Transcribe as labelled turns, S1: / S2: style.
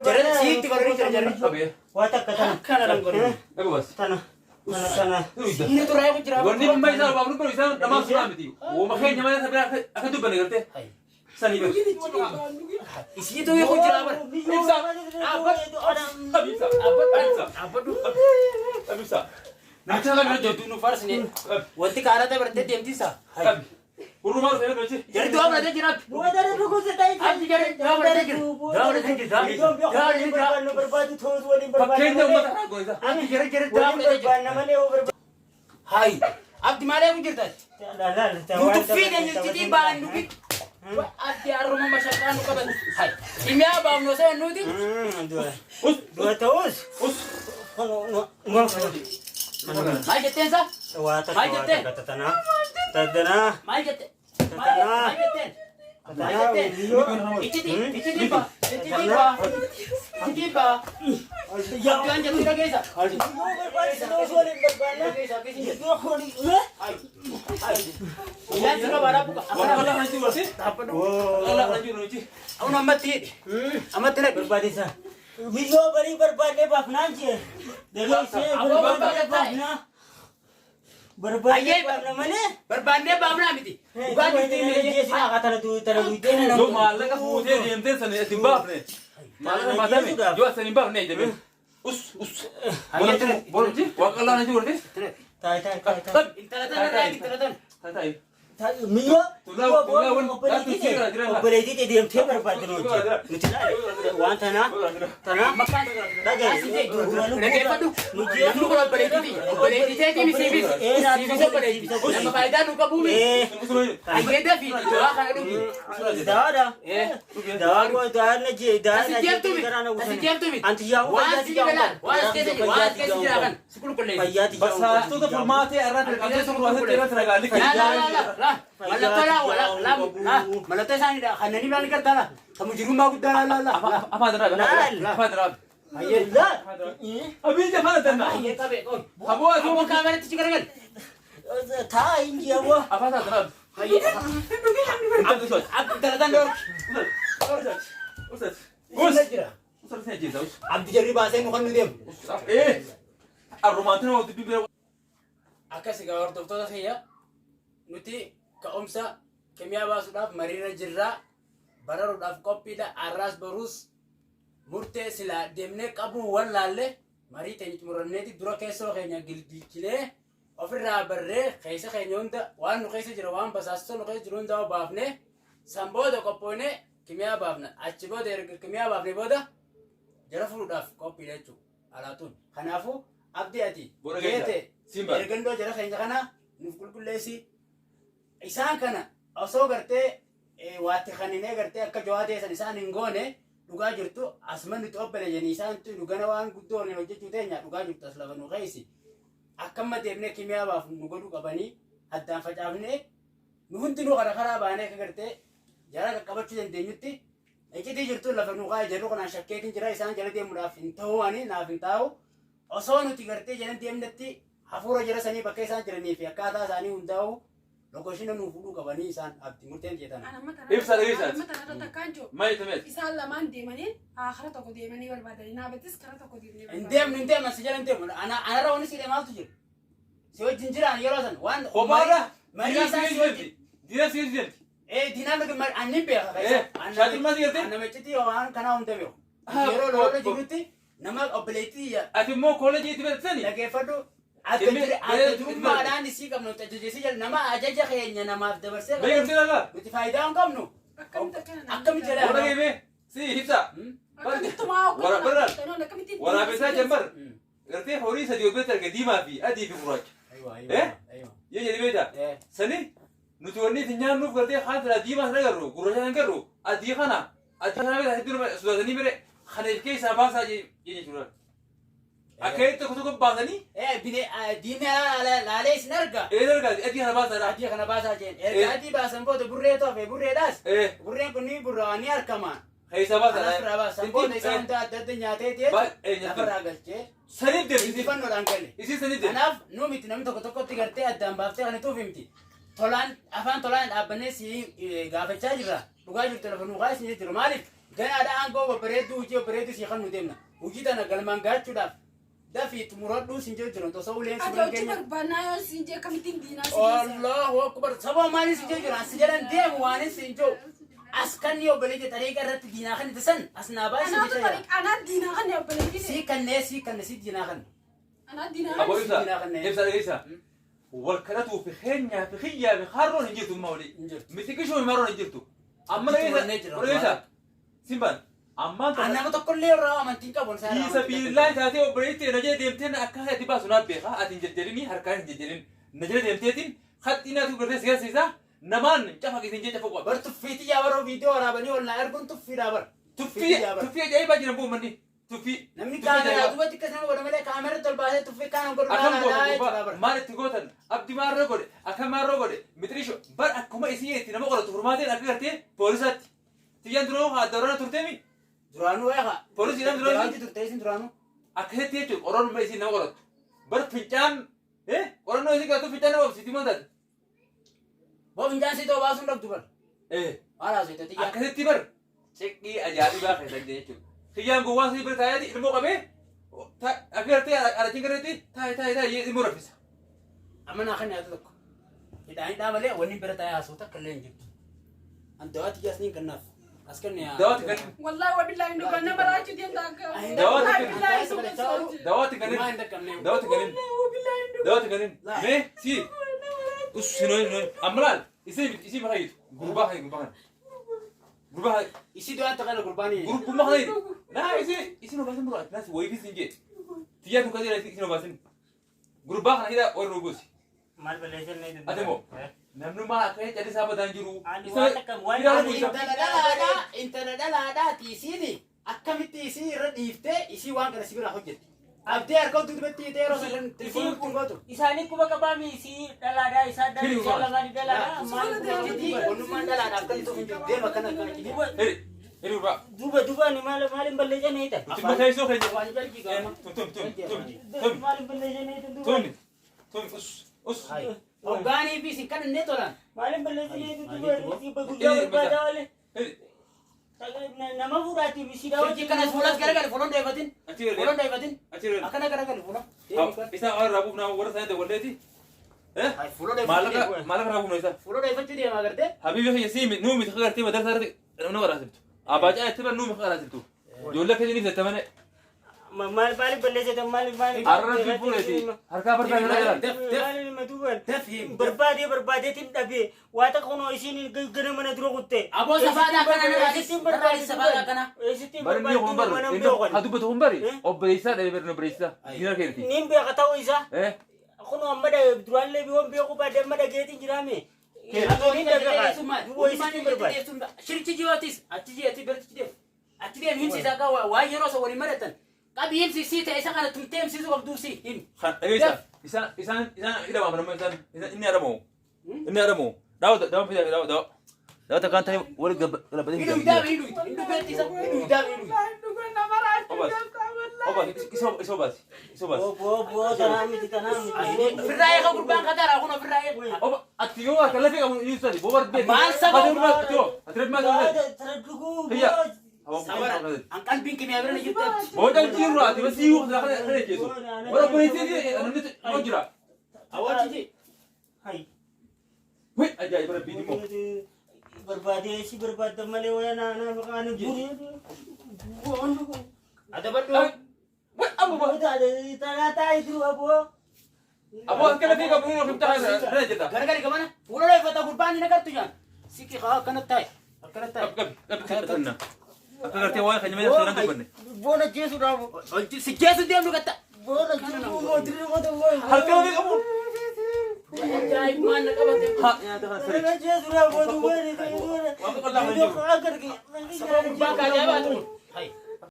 S1: Jara siitti baranii jira jarri.
S2: Qabi.
S3: Waa takka tana.
S1: Akkana dhan godhe.
S2: Qabi bas.
S3: Tana. Tana tana.
S1: Inni xuraa'ee kun jira.
S2: Wanni amma isaan baafnu kun isaan dhamaaf sunaa miti. Uuma keenya malee sabira akka dubbanne gartee. Sanii bas.
S1: Isiitu kun jira bara.
S2: Ibsa. Qabi ibsa. Ibsa.
S1: Dhaabbadhu.
S2: Qabi ibsa. Namicha kana bira
S1: Hojjetu nu farsine. Wanti kaarata bartee deemtisa.
S2: Qabi. Urrumaa dhufee namichi.
S1: Jarri du'aa fudhatee jira. Abdi jarri du'aa fudhatee jira. Du'aa fudhatee jira. Du'aa fudhatee jira.
S2: Fakkeenya uummata kanaa gosa.
S1: Abdi jarri jarri du'aa fudhatee jira. Hayi. Abdi maal eegu jirta? Nu tuffii deemsitii ba'an nu bit. Abdi harruma mashaqaa nu qaban. Hayi. Dhimmiyaa baafnu osoo nuti.
S2: Us.
S3: Dua ta'us.
S2: Us.
S1: Maal jetteen sa?
S3: Waa takka waa takka tatanaa. Tatanaa.
S1: Maal jette? Maal jetteen? Maal jetteen? Iccitii iccitii baa iccitii baa iccitii baa. Abdi waan jettu dhageessa. Guyyaan sirra baadhaa buqa.
S2: Waan kana jiru barsi. Waan kana jiru namichi.
S1: Kun ammatti hidhi. Ammatti naqi.
S3: Barbaadisa. Biyyoo barii barbaadnee baafnaan jee. Dhageessee barbaadnee baafnaa. Barbaadnee baafna malee.
S1: Barbaannee baafnaa miti. Dhugaa jirti
S3: Jeesina
S1: meeyyee.
S3: tana tana duutee.
S2: Yoo maallaqa fuutee deemtee sana itti hin baafne. Maallaqa baatame yoo asii hin baafne jedhame. Us us. Bolti waan qal'aa na jiru barsi.
S3: Taa'e taa'e taa'e.
S2: Qabi.
S1: Intala tana irraa intala tana.
S2: Taa'e.
S3: Miyyoo obboleettii deemtee barbaadde nuti. Nuti waan tanaa tanaa
S1: Dhaggeeffadhu. Namni kun obboleettiiti. Obboleettii teetii misiifis. Siifis obboleettii. Nama faayidaa nu qabu miti. Ayyeeda fi du'aa kana dhugi.
S3: Dawaadha. Dawaa dawaa na jee dawaa na jee
S1: Tasijjeeftu miti. Tasijjeeftu miti. Waan si jira laal. Waan as keessa jira. Waan as keessa jira kan si qulqulleessi.
S2: Basaastota furmaatee irratti qabdee furmaatee irratti ragaalli
S1: Laa laa laa laa laa. Mallattoo laa laa laa laa. Mallattoo isaaniidha. Kanneen ilaalan gartaa laa. Kan mujirummaa guddaa laa laa laa.
S2: Afaan daraabe. Afaan daraabe. Abiin afaan daraabe.
S1: Ayyee qabee qoy.
S2: Haboo asuu.
S1: Aboo kaameratti si garagal.
S3: Taa inji aboo.
S2: Afaan daraabe.
S1: Ayyee. Abdi dalataan dhorki.
S2: Us.
S1: Us. Jira.
S2: Us. Us.
S1: Abdi jarri baasee nu kan nu deemu.
S2: Eh. Arrumaantiin hoo dubbii bira.
S1: Akkas egaa hordoftoota kiyya nuti ka'umsa kimiyaa baasuudhaaf mariirra jirraa bararuudhaaf qophiidha arraas boruus murtee silaa deemnee qabuu wallaalle marii teenya xumuranneeti dura keessoo keenya gilgilchilee ofirraa barree keessa keenya hunda waan nu keessa jira waan basaasisoo nu keessa jiru hunda baafnee san booda qophoonee kimiyaa baafna achi booda erga kimiyaa baafne booda jara fuudhuudhaaf qophiidha jechuudha alaatuun kanaafuu abdii ati
S2: Booda keessa.
S1: geete
S2: Siin bara.
S1: ergandoo jara keenya kana nuuf qulqulleessi isaan kana osoo gartee waatti kaninee gartee akka jawaa teessan isaan hin goone dhugaa jirtu asuma nuti obbole jeni isaan nu gana waan guddoo waliin hojjechuu teenya dhugaa jirtu as lafa nu keessa akkamma deemnee kimiyaa baaf nu godhuu qabanii addaan facaafnee nu hundinuu karaa karaa baanee akka gartee jara qaqqabachuu dandeenyutti iccitii jirtu lafa nu kaa'e jedhu kanaan shakkeetiin jira isaan jala deemuudhaaf hin ta'u ani naaf hin taa'u osoo nuti gartee jalan deemnetti hafuura jara sanii bakka isaan jiranii fi akkaataa isaanii hundaa'u lokoshina nuuf fuudhuu qabanii isaan abdi murteen jedhan.
S2: Ibsa dhageessaati.
S4: Amma tanarra takkaan jiru.
S2: Maal jettu
S4: Isaan lamaan deemanii karaa tokko deemanii barbaadanii naabatis karaa tokko deemnee
S1: Hin deemnu hin deemnu si jala hin deemnu anarra wanni si maaltu jira si wajjin jiraan yeroo san waan
S2: Kophaadha.
S1: marii isaan si wajjin
S2: Diina si deemti.
S1: ee diinaan dhugi anni beeka
S2: Eh, shaatiin maal si gartee?
S1: Nama iccitii waan kanaa hunda beeku
S2: Ah,
S1: yeroo lola
S2: oh,
S1: jirutti nama obboleettii
S2: Ati immoo kooleejii itti barsiisani.
S1: dhageeffadhu
S2: Ilmi-
S1: adda durummaadhaan isii qabnu ajaja jala nama ajaja keenya namaaf dabarsee
S2: Beekamtii lafa.
S1: nuti faayidaa hin qabnu
S4: Akkamitti akkana nama
S1: Akkamitti
S4: jedha?
S1: jedha?
S2: Warra geemee. Si ibsa.
S4: Akkamittu maa
S2: Waraabbarraan.
S4: hoogganaa akkamittiin
S2: Waraabessaa jambar. Gartee horii sadii ol biratti arge diimaa fi adii fi gurraacha. Eh? Yoo jedhi beektaa? Sani nuti wanni itti nyaannuuf gartee kaan silaa diimaa sana agarru gurraacha sana agarru adii kana adii kana beektaa hedduu nama sodaatanii bire kana if keessaa baasaa jee jechuudha. Akka inni tokko tokko baasanii
S1: Diinaa laalee isin arga.
S2: ee dargaa adii kana baasaadha.
S1: Adii kana baasaa jeen. Erga adii baasan booda burree tofe burreedhaas.
S2: Ee
S1: Burreen kun ni burraa ni argama.
S2: keessaa
S1: Kanaaf
S2: baasaadha.
S1: irraa baasan booda isaa hunda adda adda nyaatee
S2: Baay'ee
S1: ta'e
S2: nyaatee.
S1: lafarraa galchee
S2: Saniif deemti.
S1: injifannoodhaan gale.
S2: Isin saniif deemti.
S1: Kanaaf nu miti namni tokko tokkotti gartee addaan baaftee kan tuuf himti. Tolaan afaan tolaan dhaabbannee si gaafachaa jirra. Dhugaa jirtu lafa nuu kaasni jiru. Maaliif? Ganaadha aangoo babbareedduu hojii babbareedduu sii kan nu deemna. Hojii tana galmaan gaachuudhaaf dafii xumuradhuu sin jechuu jiran osoo uleen si
S4: Ati
S1: bira
S4: hojii
S1: keenya.
S4: barbaannaa yoo siin jee akkamittiin diinaa si geessa?
S1: Allahu akbar. Sababa maaliin sin jechuu jiran as jalan deemu waan sin jiru. As kan yoo obboleetti xariiqa irratti diinaa kan itti san as naa baasii
S4: Anaatu
S1: jecha jira.
S4: tariqa anaa diinaa kan obboleettii
S1: Sii kannee sii kanne sii diinaa kan.
S4: anaa diinaa
S2: Aboo
S4: kan
S2: ibsa ibsa dhageessa. Wal kadhatuu fi keenyaa fi kiyyaa fi harroon hin jirtu amma olii.
S1: Hin jirtu.
S2: Miti qishuun marroon hin jirtu. Amma
S1: Itti murannee jirra.
S2: dhageessa. Simbaan ammaan
S1: An
S2: tana
S1: nama tokkollee irraa amantiin qabu.
S2: Fiisa biillaa taatee obboleettii na jala deemtee na akkaataa itti baasu naaf beekaa ati hin jajjarinii harkaan hin jajjarin na jala deemteetiin haxxii naatu gartee si garsiisa namaan cafa keessan jee cafa qaba.
S1: Bar tuffiitii yaa baroo viidiyoo waraabanii ol naa erguun tuffiidhaa bar.
S2: Tuffii tuffii ajaa'ibaa jiran boo manni tuffii.
S1: Namni
S2: tuffii
S1: kaameraa
S2: ajaa'ibaa.
S1: duubatti akkas nama godha malee kaameraa tol baasee tuffii kaan godhu
S2: Akkam
S1: laalaa
S2: gootan
S1: jechuudha
S2: gurbaa
S1: bar.
S2: maal itti gootan abdi maarroo godhe akka maarroo godhe mitirisho bar akkuma isii itti nama qoratu furmaateen akka gartee poolisaatti. Tiyyaan duroo haa dawrana turteemi
S1: Duraanuu eegaa.
S2: Poolisiidhaan duraanuu?
S1: Duraanuu turte isin duraanuu.
S2: Akkasitti jechuun qorannoo isii nama qorattu. Bar fincaan qorannoo isii qorattu fincaan nama obsiiti maal taate?
S1: Boo fincaan sii ta'uu baasuun dhabdu bar. Maal haasofte tiyyaan?
S2: Akkasitti bar ciqqii ajaa'ibaa keessa jira jechuudha. Kiyyaan gowwaa sii bira taa'eeti ilmoo qabee akka gartee arachiin garteetti taa'e taa'e taa'e ilmoo raffisa.
S1: Amma naa kan yaadu tokko. Hidhaan hidhaa malee wanni bira taa'ee haasofte akka illee hin jirtu. An dawaa tiyyaas niin kennaaf. As kenne yaa.
S2: Dawaatti kennu.
S4: Wallahi wabillahi hin dhugan nama raachuu deemta akka.
S2: Dawaatti
S4: Wallahi billahi hin dhugan.
S2: Dawaatti kennin.
S1: Maa hin dhaqqabne.
S2: Dawaatti kennin.
S4: Wallahi billahi hin dhugan.
S2: Dawaatti kennin. Mee si us sinoo sinoo amma laal isii isii maqaa yitu gurbaa kan gurbaa kan gurbaa kan
S1: Isii du'aan takana gurbaanii.
S2: gurbaa kan yitu naa isii isii nobaasin bro naas wayii fi sinjee tiyyaa tun kajeela isii nobaasin gurbaa kana hidhaa warra rubuusi
S3: Maal balleessan na
S2: Ati moo? Namni maal akka callisaa badaan jiru
S3: Ani
S2: isa
S3: waan akka waan
S2: hidhaa
S3: ani
S2: rubuusa.
S1: Intala dhalaadhaa intala dhalaadhaa tiisiini akkamitti isii irra dhiiftee isii waan kana si biraa hojjetti. Abdee harka duubatti hiitee yeroo sadan telefoonii kun gootu.
S3: Isaanii quba qabaami isii dhalaadhaa isaa
S2: Hiri
S3: dhala isaa
S2: gurbaa.
S3: lamaanii dhalaadhaa maal quba
S1: Achitti onnummaan dhalaadhaaf kan ta'u hin jiru deema akkana akkana achi deema.
S2: Hiri hiri gurbaa
S3: duuba duuba ani maal maal hin balleessan eeta
S2: nuti mataa isoo keenya
S1: Waan jalqii gaama.
S2: tum tum tum tum tum
S3: maal hin balleessan eeta duuba
S2: tum tum us us
S1: Hoggaanii fi isin kan inni tolan.
S3: maal hin balleessan eeta duuba guyyaa barbaadaa wale
S2: hiri
S3: nama fuudhaatiif isii
S1: Hojii kanas fuulas garagali fuuloon dheefatin.
S2: achi hiri
S1: Fuuloon dheefatin.
S2: achi hiri
S1: Akkana garagali fuula.
S2: isa warra rabuuf naa warra isaanii dawwalleeti
S1: Fuuloo dheefachuu
S2: maallaqa
S1: deema.
S2: maallaqa rabuuf na isa
S1: Fuuloo dheefachuu deema agartee.
S2: Habibi kiyya sii nuu miti kagartee madarsaa irratti nama qaraasiftu. Abaacaa itti bar nuu miti qaraasiftu. Ijoollee akkasii ni filatta malee.
S3: maal maal hin balleessan maal maal
S2: Arra fi harkaa fardaa kana jalaan.
S1: Def def
S3: maal hin duuba
S1: def him.
S3: barbaadee barbaadeetiin dhabee waa takka kunoo isiin gara mana dura kutte.
S1: Aboo safaadhaa kana na
S3: Eessittiin
S1: barbaadis safaadhaa kana.
S3: Eessittiin
S2: Bari inni kun
S3: barbaadee
S2: bari
S3: mana
S2: inni haa
S3: beekan.
S2: dubbatu kun bari obboleessaa dhabe bari obboleessaa diina keeti.
S3: Niin beeka ta'uu isaa kunoo amma duraallee biyoon beeku baadee amma dhageetiin jiraame. Niin dhagaa duuba eessittiin barbaade.
S1: Shirchi jiyootis achi jiyooti birachi deem. Achi deem himsiisa akka waan yeroo isa waliin mari'atan. Qabi himsisii ta'e isa kana tumtee himsiisuu qabduu si him.
S2: Kan dhageessa isaan isaan isaan hidhama nama isaan inni hidhamu inni hidhamu daawa daawa fidaa daawa daawa daawa takkaan ta'e wal gabbatee
S1: Hidhu hidhaa hidhu hidhu beetti isa hidhu hidhaa hidhu.
S4: Wallahi hin dhugan nama raachuu
S2: Obas.
S4: deemta wallahi.
S2: Obaas isoo isoo baasi isoo baasi.
S3: Boo boo tanaa miti tanaa miti.
S1: Ofirraa eega gurbaan kataraa kun ofirraa eega.
S2: Oba ati yoo akka lafee qabu inni sadi boo barbee.
S1: Maal saba?
S2: Ati ati maal saba?
S3: Taradduguu
S2: Hiyya.
S1: Sabara an qalbiin kimiyaa bira na jirti.
S2: Booda jiru ati basi yoo kana kana jeesu. Wara obboleettii namni tokko jira.
S1: Awwaati
S3: Hai.
S2: Wai ajaa'iba rabbii immoo.
S3: Barbaadee si barbaadda malee waya naanaa maqaan burii.
S1: Adabadhu.
S2: Wai abu ba.
S3: Tanaa taa'ee jiru aboo.
S2: Abu akka lafee qabu inni ofiif ta'a kana jetta.
S1: Gargari gamana fuula dheeffata gurbaan hin agartu jaan. Siqi haa akkana taa'e akkana taa'e.
S2: Qabi qabi qabi sanna. Akka gartee waa'ee kan nyamee seeraan dubbanne.
S3: Boona jeesuudhaaf.
S1: Si geessu deemnu gatta.
S3: Boona jeesuu mootirri qote mooyi.
S2: Harka lafee qabu.
S1: Ajaa'ibmaan na qabate.
S2: Ha nyaata kana sirriitti.
S3: Boona jeesuudhaaf mootu boona.
S2: Waan qal'aa kan jiru.
S1: Sababa gurbaan kaajaa baatu kun. Hai.